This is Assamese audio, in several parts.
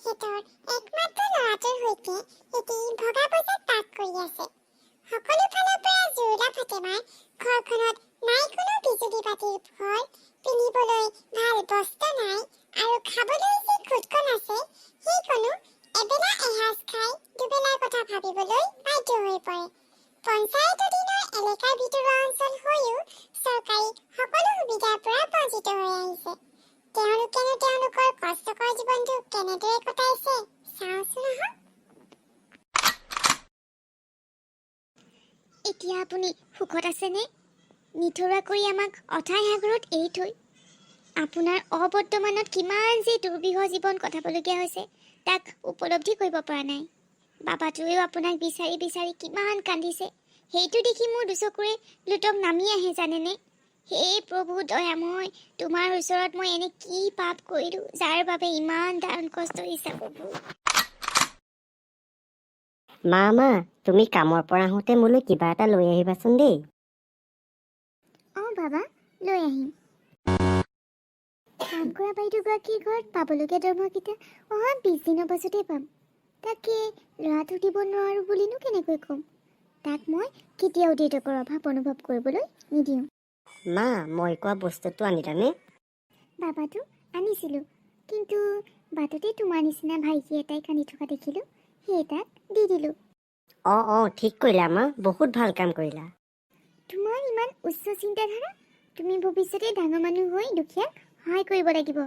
তেখেতৰ একমাত্ৰ ল'ৰাটোৰ সৈতে এটি ভগা বজাত বাস কৰি আছে। সকলো ফালৰ পৰা জুৰুলা ফাতেমাৰ ঘৰখনত নাই কোনো বিজুলী বাতিৰ পোহৰ, পিন্ধিবলৈ ভাল বস্ত্ৰ নাই আৰু খাবলৈ যি খুদকণ আছে সেইকণো এবেলা এসাঁজ খাই দুবেলাৰ কথা ভাবিবলৈ বাধ্য হৈ পৰে। পঞ্চায়ত অধীনৰ এলেকাৰ ভিতৰুৱা অঞ্চল হৈও চৰকাৰী সকলো সুবিধাৰ পৰা বঞ্চিত হৈ আহিছে। তেওঁলোকেনো তেওঁলোকৰ কষ্টকৰ জীৱনটো কেনেদৰে কটাইছে, চাওঁচোন আহক। এতিয়া আপুনি সুখত আছেনে? নিথৰুৱা কৰি আমাক অথাই সাগৰত এৰি থৈ আপোনাৰ অবৰ্তমানত কিমান যে দুৰ্বিষহ জীৱন কটাবলগীয়া হৈছে, তাক উপলব্ধি কৰিব পৰা নাই। বাবাটোৱেও আপোনাক বিচাৰি বিচাৰি কিমান কান্দিছে, সেইটো দেখি মোৰ দুচকুৰে লোতক নামি আহে, জানেনে? হে প্ৰভু দয়াময়, তোমাৰ ওচৰত মই এনে কি পাপ কৰিলোঁ যাৰ বাবে ইমান দাৰুণ কষ্ট দিছা প্ৰভু? মা, মা, তুমি কামৰ পৰা আহোঁতে মোলৈ কিবা এটা লৈ আহিবাচোন দেই। অঁ বাবা, লৈ আহিম। কাম কৰা বাইদেউগৰাকীৰ ঘৰত পাবলগীয়া দৰমহাকেইটা অহা 20 দিনৰ পাছতেই পাম। তাকে ল'ৰাটোক দিব নোৱাৰোঁ বুলিনো কেনেকৈ ক'ম? তাক মই কেতিয়াও দেউতাকৰ অভাৱ অনুভৱ কৰিবলৈ নিদিওঁ। মা, মই কোৱা বস্তুটো আনিলানে? বাবাটো, আনিছিলোঁ, কিন্তু বাটতে তোমাৰ নিচিনা ভাইটি এটাই কান্দি থকা দেখিলোঁ, সেয়ে তাক দি দিলোঁ। অঁ, ঠিক কৰিলা মা, বহুত ভাল কাম কৰিলা। তোমাৰ ইমান উচ্চ চিন্তাধাৰা! তুমি ভৱিষ্যতে ডাঙৰ মানুহ হৈ দুখীয়াক সহায় কৰিব লাগিব।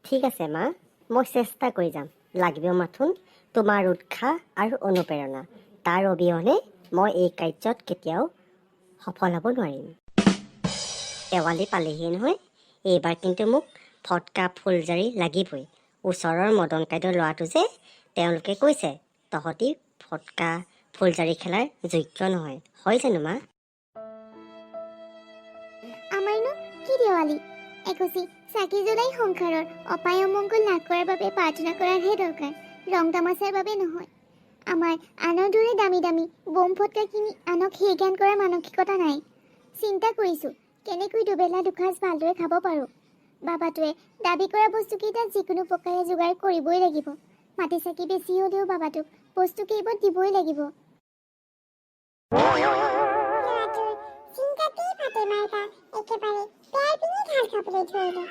ঠিক আছে মা, মই চেষ্টা কৰি যাম। লাগিব মাথোন তোমাৰ উৎসাহ আৰু অনুপ্ৰেৰণা। তাৰ অবিহনে মই এই কাৰ্যত কেতিয়াও সফল হ'ব নোৱাৰিম। দেৱালী পালেহিয়ে নহয়। এইবাৰ কিন্তু মোক ফটকা ফুলজাৰি লাগিবই। ওচৰৰ মদন কাইদেউৰ ল'ৰাটো যে, তেওঁলোকে কৈছে, তহঁতি ফটকা ফুলজাৰি খেলাৰ যোগ্য নহয়। হয় জানো মা? আমাৰনো কি দেৱালী? এগছি চাকি জ্বলাই সংসাৰৰ অপায় অমংগল নাশ কৰাৰ বাবে প্ৰাৰ্থনা কৰাৰহে দৰকাৰ, ৰং তামাচাৰ বাবে নহয়। আমাৰ আনৰ দৰে দামী দামী বোম ফটকা কিনি আনক সেই জ্ঞান কৰাৰ মানসিকতা নাই। চিন্তা কৰিছোঁ কেনেকৈ দুবেলা দুসাঁজ ভালদৰে খাব পাৰোঁ। বাবাটোৱে দাবী কৰা বস্তুকেইটা যিকোনো প্ৰকাৰে যোগাৰ কৰিবই লাগিব। মাটি চাকি বেছি হ'লেও বাবাটোক বস্তু কেইপদ দিবই লাগিব। ল'ৰাটোৰ চিন্তাতেই ফাতেমাৰ গা একেবাৰে বেয়াৰ পিনে ঢাল খাবলৈ ধৰিলে।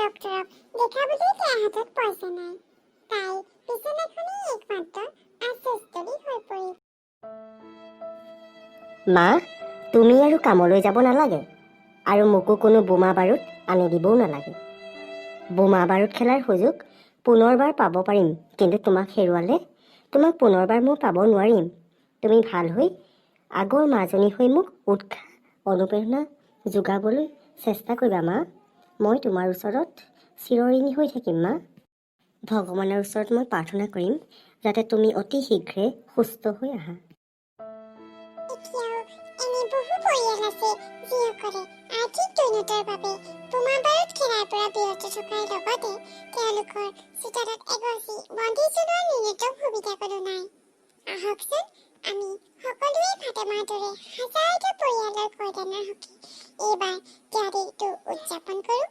ডক্তৰক দেখাবলৈ তাইৰ হাতত পইচা নাই। তাইৰ বিচনাখনেই একমাত্ৰ আশ্ৰয়স্থলী হৈ পৰিল। মা, তুমি আৰু কামলৈ যাব নালাগে আৰু মোকো কোনো বোমা বাৰুদ আনি দিবও নালাগে। বোমা বাৰুদ খেলাৰ সুযোগ পুনৰবাৰ পাব পাৰিম, কিন্তু তোমাক হেৰুৱালে তোমাক পুনৰবাৰ মই পাব নোৱাৰিম। তুমি ভাল হৈ আগৰ মাজনী হৈ মোক উৎসাহ অনুপ্ৰেৰণা যোগাবলৈ চেষ্টা কৰিবা মা। মই তোমাৰ ওচৰত চিৰঋণী হৈ থাকিম মা। ভগৱানৰ ওচৰত মই প্ৰাৰ্থনা কৰিম যাতে তুমি অতি শীঘ্ৰে সুস্থ হৈ আহা। এতিয়াও এনে বহু পৰিয়াল আছে যিসকলে আৰ্থিক দৈন্যতাৰ বাবে বোমা বাৰুদ খেলাৰ পৰা বিৰত থকাৰ লগতে তেওঁলোকৰ চোতালত এগছি বন্তি জ্বলোৱাৰ ন্যূনতম সুবিধাকণো নাই। আহকচোন, আমি সকলোৱে ফাতেমাৰ দৰে হাজাৰটা পৰিয়ালৰ কল্যাণৰ হকে এইবাৰ দেৱালীটো উদযাপন কৰোঁ।